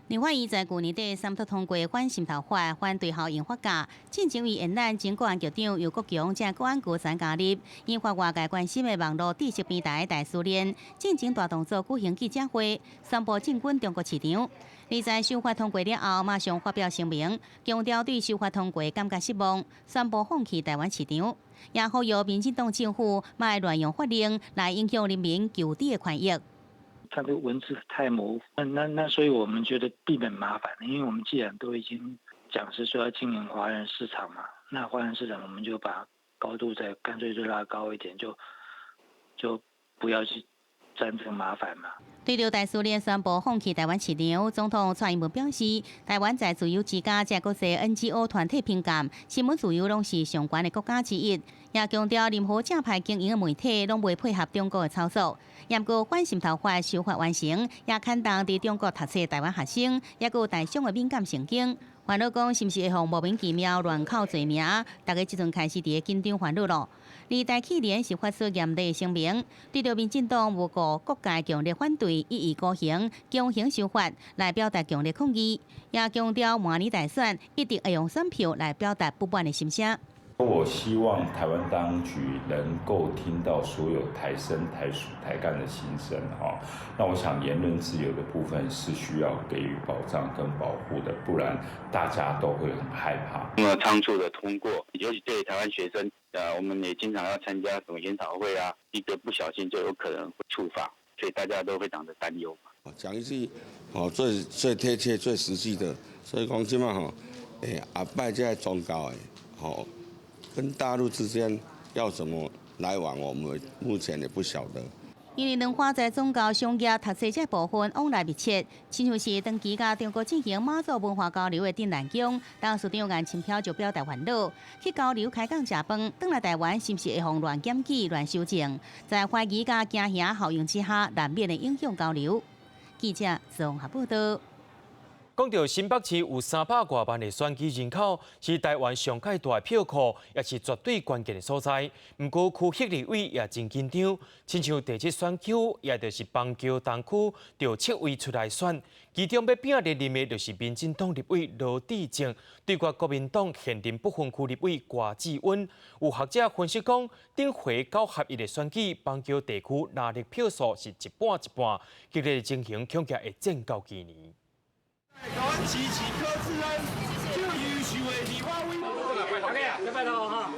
立法院在舊年底三讀通過反滲透法，反對效用法價，進前為延攬前國安局長游國強這國安高層加入，引發外界關心的網路知識平台大思聯，進前大動作舉行記者會，宣布進軍中國市場。而在修法通過了後，馬上發表聲明，強調對修法通過感覺失望，宣布放棄台灣市場，也呼籲民進黨政府莫亂用法令來影響人民求知的權益。它的文字太模糊，那所以我們覺得避免麻煩，因為我們既然都已經講是說要經營華人市場嘛，那華人市場我們就把高度再乾脆就拉高一點，就不要去沾這個麻煩嘛。對著大思聯宣布放棄台灣市場，總統蔡英文表示，台灣在自由之家這國際 NGO 團體評鑑，新聞自由攏是上懸的國家之一，也強調任何正派經營的媒體攏袂配合中國的操作。毋過反滲透法修法完成，也牽動佇中國讀冊台灣學生，抑閣有台商的敏感神經。煩惱講是毋是會予莫名其妙亂扣罪名？大家這陣開始佇咧緊張煩惱咯。而台企聯是發出嚴厲聲明，對著民進黨無顧各界強烈反對，一意孤行，強行修法來表達強烈抗議，也強調明年大選一定會用選票來表達不滿的心聲。我希望台灣當局能夠聽到所有台生、台屬、台幹的心聲，哈。那我想言論自由的部分是需要給予保障跟保護的，不然大家都會很害怕。那麼倉促的通過，尤其對台灣學生，我們也經常要參加什麼研討會啊，一個不小心就有可能會觸法，所以大家都非常的擔憂。講一句，哦，最最貼切、最實際的，所以講這馬吼，後擺這个宗教的，吼。跟大陸之間要怎麼來往，我們目前也不曉得。因為兩岸在宗教、商業、讀冊這部分往來密切，親像是長期佮中國進行媽祖文化交流的鎮瀾宮，董事長顏清標就表達煩惱，去交流開講食飯，轉來台灣是毋是會予亂檢舉、亂修正？在懷疑佮驚嚇效應之下，難免會影響交流。記者綜合報道。講到新北市有300外萬的選舉人口，是台灣上蓋大的票庫，也是絕對關鍵的所在。毋過區域立委也真緊張，親像第七選區，也就是板橋東區，就七位出來選，其中欲拼連任的，就是民進黨立委羅致政，對決國民黨現任不分區立委郭志溫。有學者分析講，頂回九合一的選舉，板橋地區藍綠票數是一半一半，激烈的情形恐驚會戰到今年。支持柯志恩，最優秀的立法委員。拜託哈，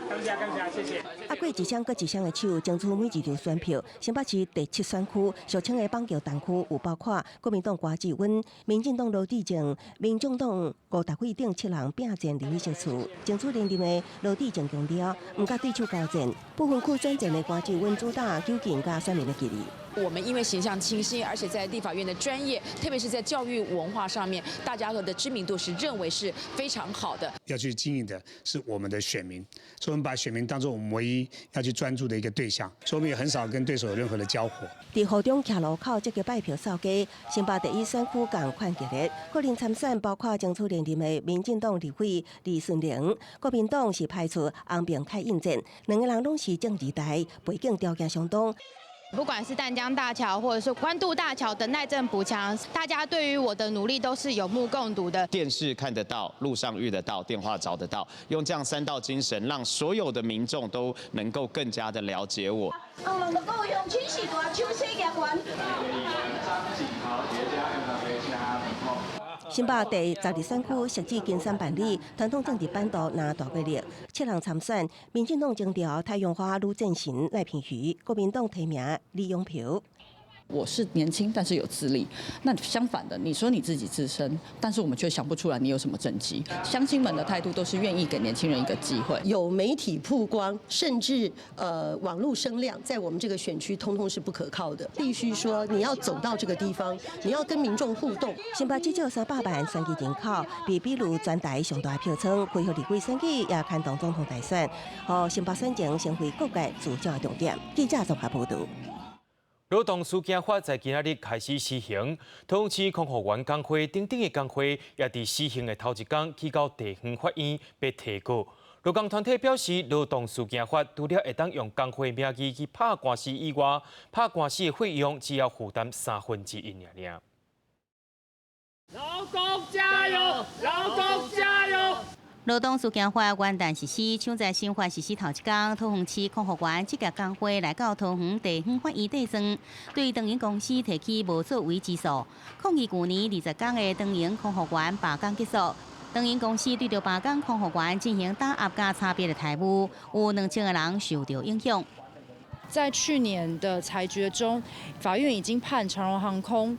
感謝感謝，謝謝。啊，過一雙閣一雙的手，爭取每一張選票。新北市第七選區，俗稱的板橋東區，有包括國民黨郭志溫、民進黨羅致政、民眾黨吳達偉等七人拼戰立委席次。爭取連任的羅致政強調，毋佮對手交戰，不分區轉戰的郭志溫主打糾結佮選民的距離。我們因為形象清新，而且在立法院的專業，特別是在教育文化上面，大家的知名度是認為是非常好的。要去經營的是我們的選民，所以我們把選民當做我們唯一要去專注的一個對象，所以我們也很少跟對手有任何的交火。佇雨中徛路口積極拜票掃街，新北第一選區仝款激烈，可能參選包括爭取連任的民進黨立委李順玲，國民黨是派出洪明凱應戰，兩個人攏是政二代，背景條件相當。不管是淡江大橋，或者是關渡大橋的耐震補強，大家對於我的努力都是有目共睹的。電視看得到，路上遇得到，電話找得到，用這樣三到精神，讓所有的民眾都能夠更加的了解我。各位鄉親是大手洗業員。新北第12選區設置金山辦理，傳統政治版圖拿大過力，七人參選，民進黨徵調太陽花呂正神賴品妤，國民黨提名李永平。我是年輕，但是有資歷。那相反的，你說你自己資深，但是我們卻想不出來你有什麼政績。鄉親們的態度都是願意給年輕人一個機會。有媒體曝光，甚至網絡聲量，在我們這個選區，通通是不可靠的。必須說，你要走到這個地方，你要跟民眾互動。新北至少300萬選舉人口，被比如全台上大票倉，恢復立委選舉也牽動總統大選，予新北選情成為各界聚焦重點。記者綜合報導。勞動事件法在今仔日開始施行，桃園市空服員工會等等的工會也佇施行的頭一工去到地方法院欲提告。勞工團體表示，勞動事件法除了會當用工會名義去拍官司以外，拍官司的費用只要負擔1/3爾爾。勞工加油！勞工加油！勞動事件法元旦實施，搶在新法實施頭一工，桃園市空服員職業工會來到桃園地方法院對算，對長榮公司提起無作為之訴，抗議舊年20工的長榮空服員罷工結束，長榮公司對著罷工空服員進行打壓佮差別的待遇，有2000個人受著影響。在去年的裁決中，法院已經判長榮航空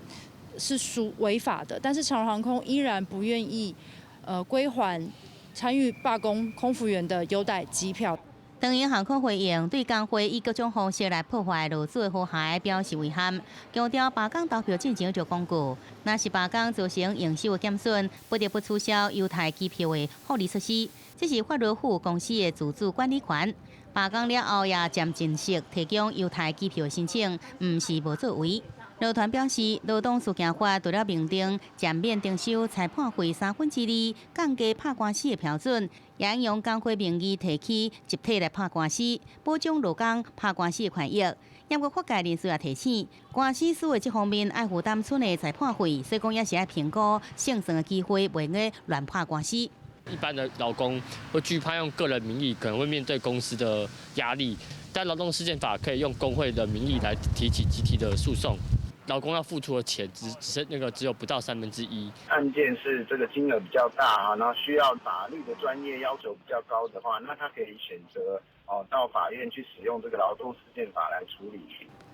是屬違法的，但是長榮航空依然不願意，歸還參與罷工空服員的優待機票。長榮航空回應對工會以各種方式來破壞勞資和諧表示遺憾，強調罷工投票進前就公告，若是罷工造成營收的減損，不得不取消優待機票的福利措施，這是法律賦予公司的自主管理權。罷工了後也漸進式提供優待機票的申請，毋是無作為。勞團表示，勞動事件法除了明定減免徵收裁判費2/3，降低拍官司的標準，也用工會名義提起集體來拍官司，保障勞工拍官司的權益。不過法界人士也提醒，官司輸的這方面愛負擔剩的裁判費，所以講也是愛評估勝算的機會，袂用亂拍官司。一般的勞工會懼怕用個人名義，可能會面對公司的壓力，但勞動事件法可以用工會的名義來提起集體的訴訟。勞工要付出的錢只只那個只有不到1/3。案件是這個金額比較大啊，然後需要法律的專業要求比較高的話，那他可以選擇哦到法院去使用這個勞動事件法來處理。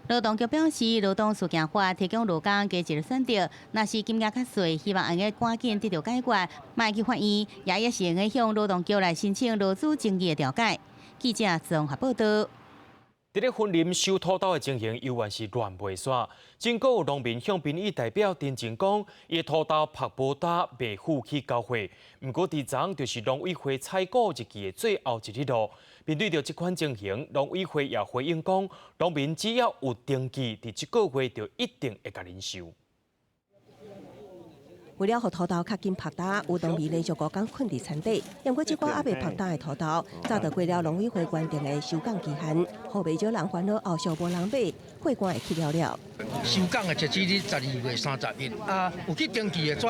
勞動局表示，勞動事件法提供勞工加一個選擇，若是金額較細，希望會趕緊得到解決，莫去法院，也是會向勞動局來申請勞資爭議的調解。記者綜合報道。佇咧雲林收土豆的情形猶原是亂袂煞。真閣有農民向民意代表陳情講，伊的土豆曝無焦袂赴去交貨。毋過佇昨就是農委會採購日期的最後一日囉。面對著這款情形，農委會也回應講，農民只要有登記，佇這個月就一定會共𪜶收。為了予土豆較緊曝焦，有農民連續五工睏佇田底。毋過這寡猶未曝焦的土豆，早就過了農委會原定的收港期限，予袂少人煩惱後續無人買，貨官會去了了。收港的截止日12月31，啊，有去登記的，遮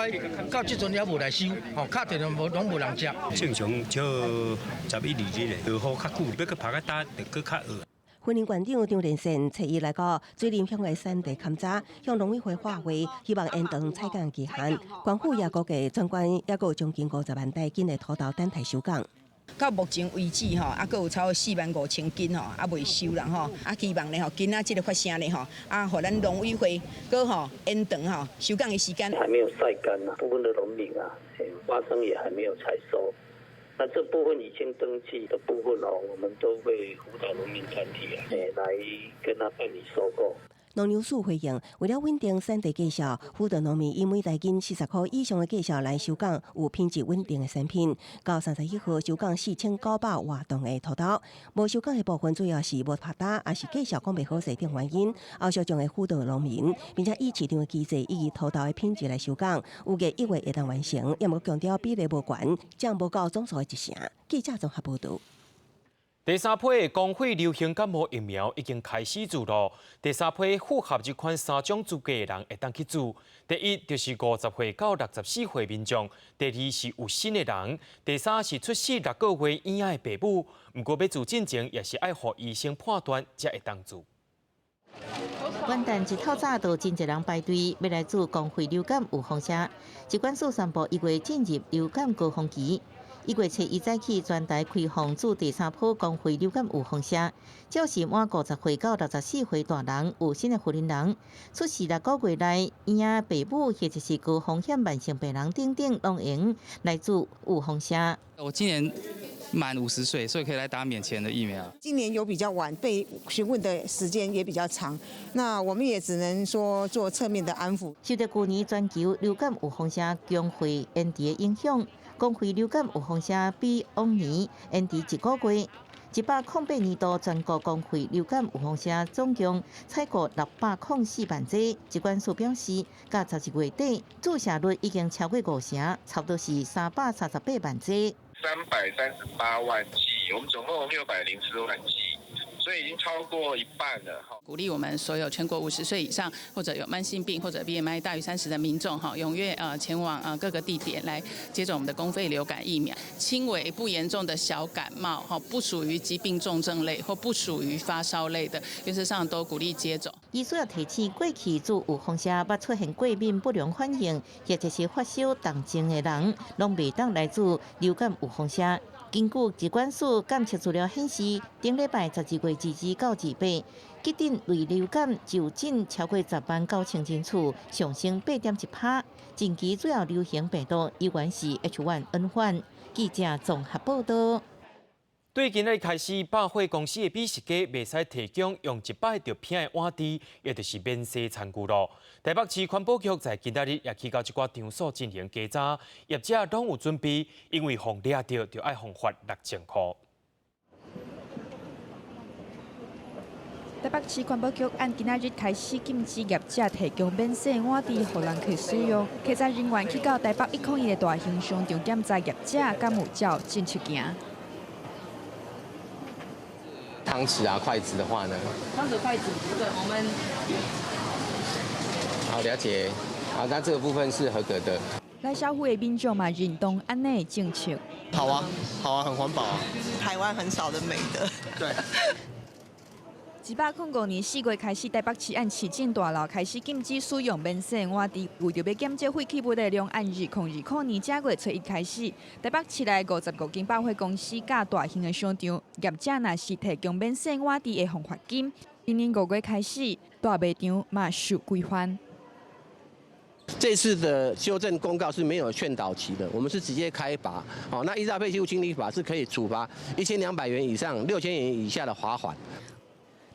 到這陣猶無來收，吼，敲電話無攏無人接。正常少11、12日的，落雨較久，欲閣曝較焦，就閣較僫。雲林縣長張連善初一來到水林鄉的產地勘查，向農委會發話，希望延長採港期限。縣府也估計全縣猶閣有將近50萬台斤的土豆等待收港。到目前為止吼，猶閣有超過4萬5千斤吼，猶未收啦吼。啊，希望咧吼，今仔這个發生咧吼，啊，予咱農委會閣吼延長吼收港的時間。還沒有曬乾啊，部分的農民啊，花生也還沒有採收。那這部分已經登記的部分哦，我們都會輔導農民團體啊，來跟他辦理收購。農糧署回應，為了穩定產地價數，輔導農民以每台斤40塊以上的價數來收港有品質穩定的產品。到31號收港4900外噸的土豆，無收港的部分主要是無曝焦，抑是價數講袂好勢等原因。後續將會輔導農民，並且以市場的機制以及土豆的品質來收港，預計1月會當完成。也無強調比例無懸，漲無夠總數的一成。記者綜合報導。第三批的公費流行感冒疫苗已經開始注囉。第三批符合這款三種資格的人會當去注。第一就是50歲到64歲民眾，第二是有身的人，第三是出世6個月以下的爸母。毋過欲注進前，也是愛予醫生判斷才會當注。元旦一透早就真濟人排隊欲來注公費流感預防射。疾管署宣布1月進入流感高峰期。1月初一早起，全台開放注第三波公費流感預防射，只要是滿50歲到64歲大人，有身的婦人人，出世6個月內嬰仔爸母或者是高風險慢性病人等等，攏會用來注預防射。我今年滿50歲，所以可以來打免錢的疫苗。今年有比較晚，被詢問的時間也比較長，那我們也只能說做側面的安撫。受到舊年全球流感預防射強會延遲的影響。公費流感預防射比往年延遲一個月。108年度全國公費流感預防射總共採購604萬劑。疾管署表示，到12月底注射率已經超過5成，差不多是338萬劑。338萬劑，我們總共604萬劑。所以已經超過一半了。鼓勵我們所有全國50歲以上或者有慢性病或者 BMI 大於30的民眾，哈，踴躍前往各個地點來接種我們的公費流感疫苗。輕微不嚴重的小感冒，哈，不屬於疾病重症類或不屬於發燒類的，原則上都鼓勵接種。醫師也提醒，過去注預防射捌出現過敏不良反應，或者是發燒重症的人，攏袂當來注流感預防射。根據疾管署監測資料顯示，頂禮拜12月22到28，急診類流感就診超過10萬9千人次，上升8.1%。近期主要流行病毒依然是 H1N1。記者綜合報道。對今仔日開始，百貨公司的美食街袂使提供用一擺就拚的碗箸，也就是免洗餐具囉。台北市環保局在今仔日也去到這寡場所進行稽查，業者攏有準備，因為予掠著就愛予罰6000塊。台北市環保局按今仔日開始禁止業者提供免洗碗匙予人客使用。稽查人員去到台北101的大型商場檢查業者敢有照政策行。湯匙啊、筷子的話呢？湯匙、筷子，這個我們好了解。好，那這個部分是合格的。來消費的民眾嘛認同按呢政策。好啊，好啊，很環保啊。台灣很少的美德。對。105年4月開始，台北市按市政大樓開始禁止使用免洗碗匙，為著欲減少廢棄物的量，按2020年正月初一開始，台北市內55間百貨公司佮大型的商場，業者若是提供免洗碗匙，會予罰金。今年5月開始，大賣場嘛受規範。這次的修正公告是沒有勸導期的，我們是直接開罰。哦，那依照廢棄物清理法是可以處罰1200元以上6000元以下的罰款。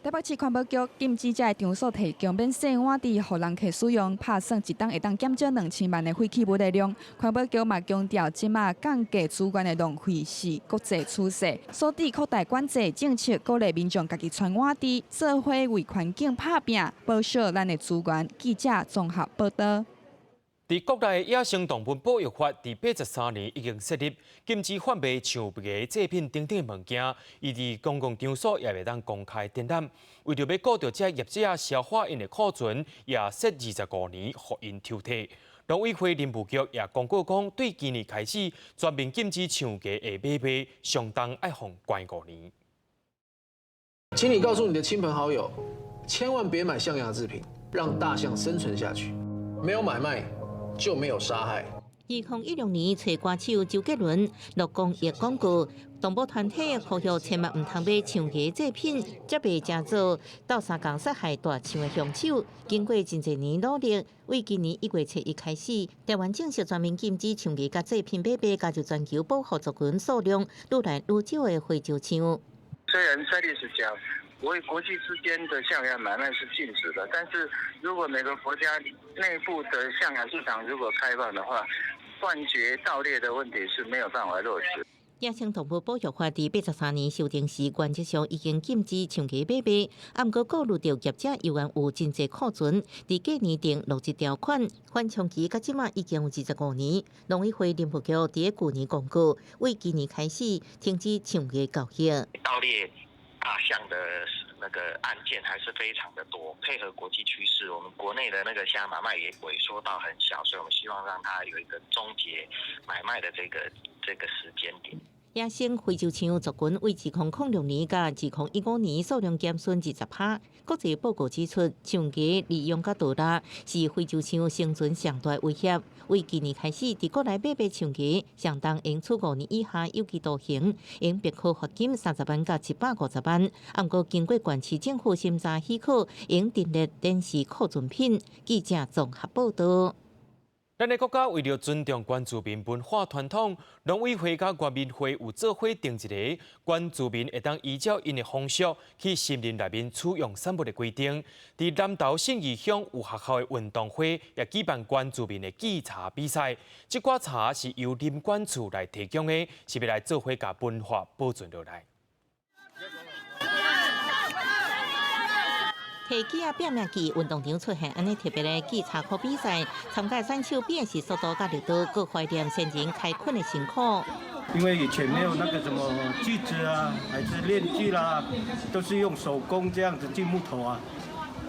台北市環保局禁止這个場所提供免洗碗池，予人客使用，拍算一冬會當減少2000萬的廢棄物的量。環保局嘛強調，這馬降低資源的浪費是國際趨勢，所以擴大管制政策，鼓勵民眾家己攢碗池，做伙為環境拍拚，保守咱的資源。記者綜合報道。佇國內野生動物保育法佇83年已經設立，禁止販賣象牙製品等等的物件，伊佇公共場所也袂當公開展覽。為著欲顧著這業者消化𪜶的庫存，也設25年予𪜶抽提。農委會林務局也公告講，對今年開始全面禁止象牙的買賣，上重愛予關5年。請你告訴你的親朋好友，千萬別買象牙製品，讓大象生存下去。沒有買賣，就沒有殺害。2016年，揣歌手周杰倫錄公益廣告，動保團體呼籲千萬毋通買象牙製品，才袂成做鬥相共殺害大象的兇手。經過真濟年努力，為今年1月7日開始，台灣正式全面禁止象牙佮製品買賣，加入全球保護族群數量愈來愈少的非洲象。雖然在歷史講，國際之間的象牙買賣是禁止的，但是如果每個國家內部的象牙市場如果開放的話，斷絕盜獵的問題是沒有辦法落實。野生動物保育法佇83年修訂時，原則上已經禁止象牙買賣，啊，毋過顧慮著業者猶原有真濟庫存，佇隔年訂落一條款，緩衝期到這馬已經有25年。農委會林務局佇舊年公告，為今年開始停止象牙交易。盜獵大象的那個案件還是非常的多，配合國際趨勢，我們國內的那個象牙買賣也萎縮到很小，所以我們希望讓它有一個終結買賣的這個時間點。野生非洲象族群為2006年佮2015年數量減損20%。國際報告指出，象牙利用佮盜獵是非洲象生存上大威脅。為今年開始，佇國內買賣象牙，上重應處5年以下有期徒刑，應併科罰金30萬到150萬。毋過經過縣市政府審查許可，應陳列展示庫存品。記者綜合報道。咱的國家為著尊重原住民文化傳統，農委會佮原民會有做伙定一个原住民會當依照𪜶的風俗去森林內面取用產物的規定。佇南投信義鄉有學校的運動會，也舉辦原住民的祭茶比賽。這寡茶是由林管處來提供的，是欲來做伙共文化保存落來。提起啊，拼命記運動場出現按呢特別的祭茶箍比賽，參加選手比的是速度佮力度，閣懷念先人開墾的辛苦。因為以前沒有那個什麼鋸子啊，還是鏈鋸啦，都是用手工這樣子鋸木頭啊，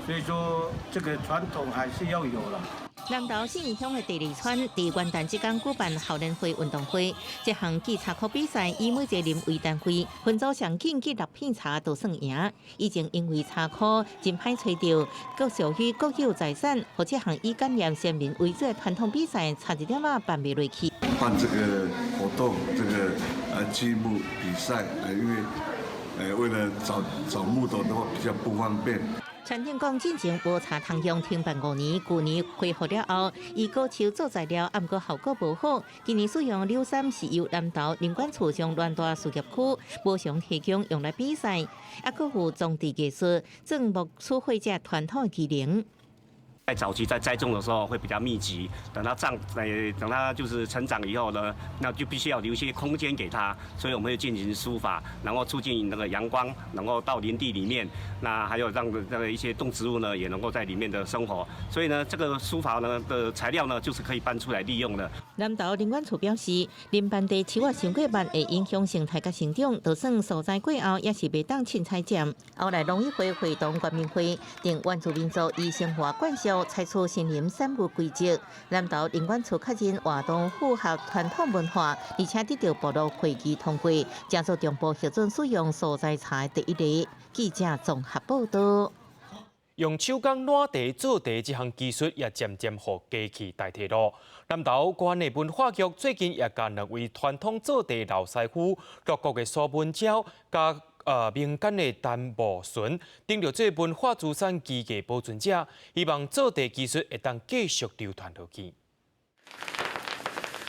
所以說這個傳統還是要有啦。南投信義鄉的第二村，佇元旦這工舉辦校聯會運動會，這項祭茶箍比賽以每一個人為單位，分組上緊祭六片茶就算贏。以前因為茶箍真歹揣著，閣屬於國有財產，予這項以感念先民為主的傳統比賽，差一點仔辦袂落去。辦這個活動，這個祭木比賽，因為為了找找木頭的話比較不方便。傳統講進前無茶通用，停辦5年，舊年恢復了後，以果樹做材料，毋過效果無好。今年使用柳杉是由南投林管處將巒大事業區無償提供用來比賽，抑閣有裝置藝術、鑽木取火這傳統技能。在早期在栽種的時候會比較密集，等它長，等它就是成長以後呢，那就必須要留一些空間給它，所以我們會進行疏伐，然後促進那個陽光能夠到林地裡面，那還有讓這個一些動植物呢也能夠在裡面的生活，所以呢，這個疏伐呢的材料呢就是可以搬出來利用的。南投林管處表示，林班地樹仔傷過密會影響生態佮成長，就算疏栽過後也是袂當凊彩剪。後來農委會會同原民會定原住民族依生活慣俗，採取森林產物規則。南投林管處確認活動符合傳統文化，而且得到部落會議通過，成做中部核准使用疏栽茶的第一例。記者綜合報道。用手工湠茶做茶這項技術也漸漸予機器代替囉。南投縣的文化局最近也共兩位傳統做茶老師傅，鹿谷的蘇文昭佮民間的陳慕純，頂著做文化資產技藝保存者，希望做茶技術會當繼續流傳落去。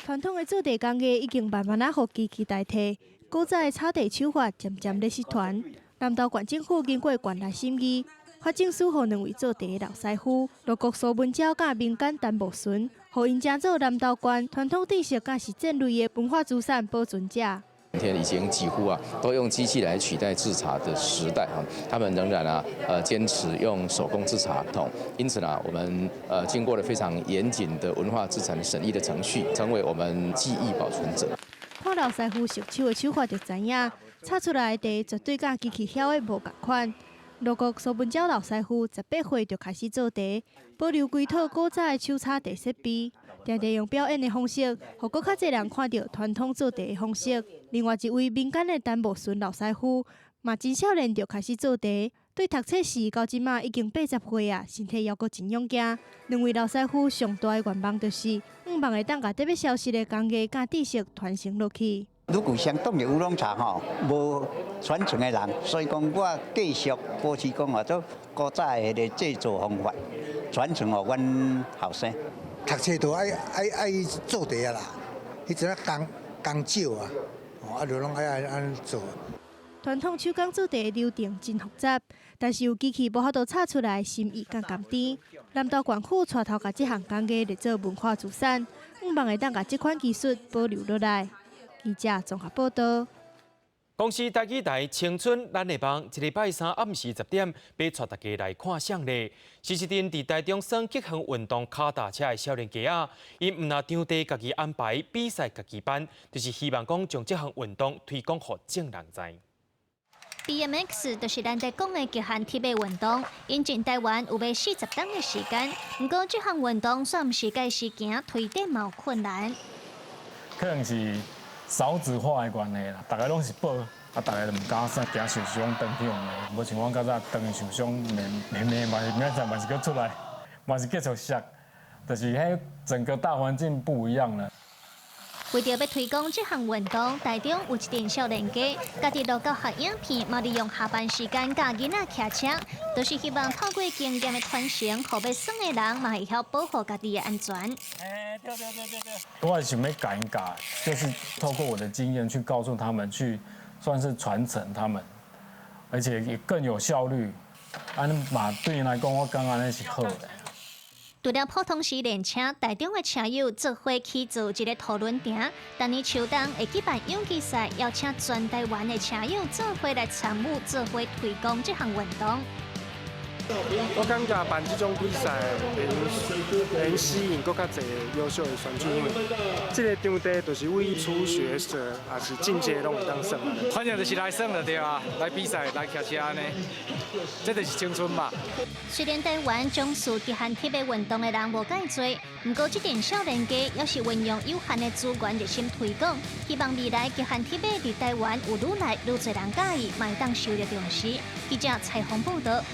傳統的做茶工藝已經慢慢仔予機器代替，古早的炒茶手法漸漸咧失傳。南投縣政府經過縣內審議，發證書予兩位做茶的老師傅，羅國蘇文昭佮民間陳木順，予𪜶成做南投縣傳統知識佮實踐類的文化資產保存者。今天已經幾乎啊都用機器來取代製茶的時代啊，他們仍然啊堅持用手工製茶桶，因此呢，我們經過了非常嚴謹的文化資產審議的程序，成為我們技藝保存者。看老師傅熟手的手法就知影，炒出來的茶絕對佮機器痟的無仝款。羅國蘇文昭老師傅18歲就開始做茶，保留規套古早的手炒茶設備，定定用表演的方式，予閣較濟人看著傳統做茶的方式。另外一位民間的陳木順老師傅，嘛真少年就開始做茶，對讀冊時到這馬已經80歲啊，身體猶閣真勇健。兩位老師傅上大的願望就是，向望會當共欲消失的工藝佮知識傳承落去。如果相當的烏龍茶吼，無傳承的人，所以講我繼續保持講話做古早的彼个製作方法，傳承予阮後生。讀冊都愛愛愛做茶啦，彼陣仔工工少啊，啊就攏愛愛按呢做。傳統手工做茶的流程真複雜，但是有機器無法度炒出來，心意佮甘甜。南投縣府帶頭共這項工藝列做文化資產，向望會當共這款技術保留落來。記者綜合報道。公視台語台青春咱的夢，這禮拜三暗時10點，欲帶大家來看啥呢？是一陣佇台中耍極限運動跤踏車的少年家仔，𪜶毋若場地家己安排比賽，家己辦，就是希望講將這項運動推廣予眾人知。 BMX 就是咱在講的極限鐵馬運動，引進台灣有欲40冬的時間。毋過這項運動煞毋是共時行，推展嘛有困難。可能是少子化的關係啦，逐家攏是寶，啊，逐家就毋敢耍，驚受傷轉去予罵。無像阮較早轉受傷，罵罵罵嘛是明仔載嘛是閣出來，嘛是繼續摔，就是彼整個大環境不一樣了。為著欲推廣這項運動，台中有一陣少年家，家己錄教學影片，嘛利用下班時間教囡仔騎車，都是希望透過經驗的傳承，予欲耍的人嘛會曉保護家己的安全。對對對對對。我是想欲共𪜶教，就是透過我的經驗去告訴他們，去算是傳承他們，而且也更有效率。按呢嘛對𪜶來講，我感覺按呢是好的。除了普通時練車，台中的車友做伙起做一个渡輪埕。逐年秋冬會舉辦勇氣賽，邀請全台灣的車友做伙來參與，做伙推廣這項運動。我感覺辦這種比賽能吸引閣較濟優秀的選手，因為這个場地就是為初學者，抑是進階攏會當耍。反正就是來耍就對啊，來比賽，來騎車按呢，這就是青春嘛。雖然台灣從事極限鐵馬運動的人無介濟，毋過這陣少年家猶是運用有限的資源熱心推廣，希望未來極限鐵馬佇台灣有愈來愈濟人佮意，嘛會當受著重視。記者蔡宏報導。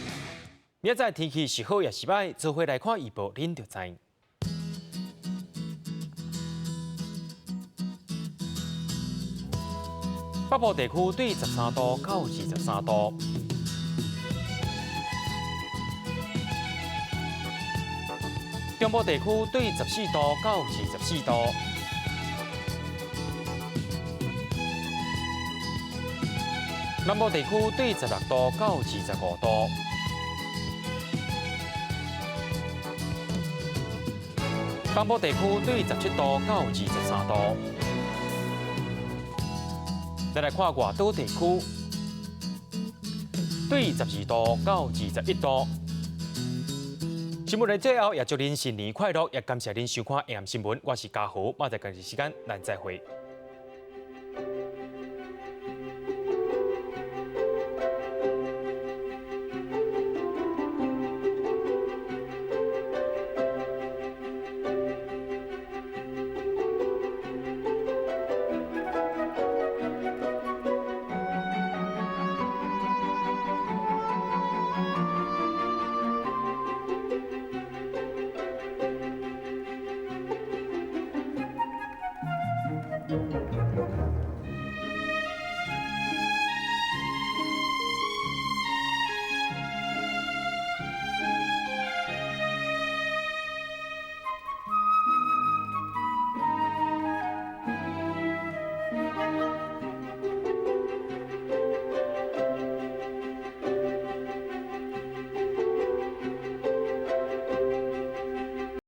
明仔載天氣是好抑是䆀，做伙來看預報，恁就知。北部地區對13度到23度，中部地區對14度到24度，南部地區對16度到25度。東部地區對17度到23度。再來看外島地區，對12度到21度。新聞的最後，也祝恁新年快樂，也感謝恁收看《AM 新聞》，我是嘉豪，明仔載仝一時間，咱再會。